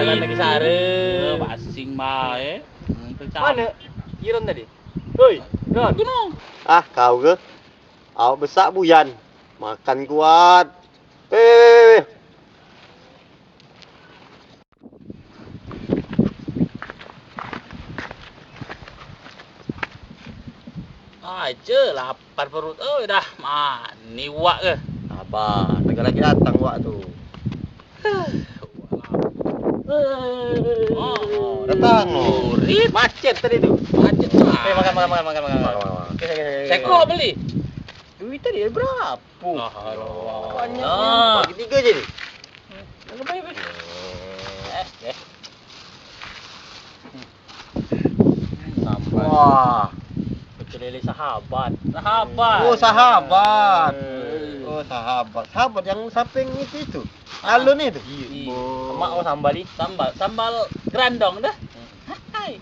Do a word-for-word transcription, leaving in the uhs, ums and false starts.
Jalan lagi sare. Basing bae. Hmm, Mane Iron tadi? Hoi, Ron. Gunung. Ah, kau ke? Awak besak buyan. Makan kuat. Eh. Aje lapar perut. Oh, dah mani wak ke. Sabar, bentar lagi datang wak tu. Oh, datang. Macet tadi tu. Macet. Eh, makan, makan, makan, makan, makan. Makan, makan, makan. Oke, oke, oke, oke. Seko beli. Duit tadi berapa? Banyak. Bagi tiga je ni. Yang lebih, lebih. Eh, eh. Sambal. Wah. Pecel lele sahabat. Sahabat. Oh, sahabat. Hmm. Oh, sahabat. Sahabat yang samping itu, itu. Alun itu. Iya. Bo. Mak, oh, sambal ni. Sambal, sambal gerandong dah. Hai.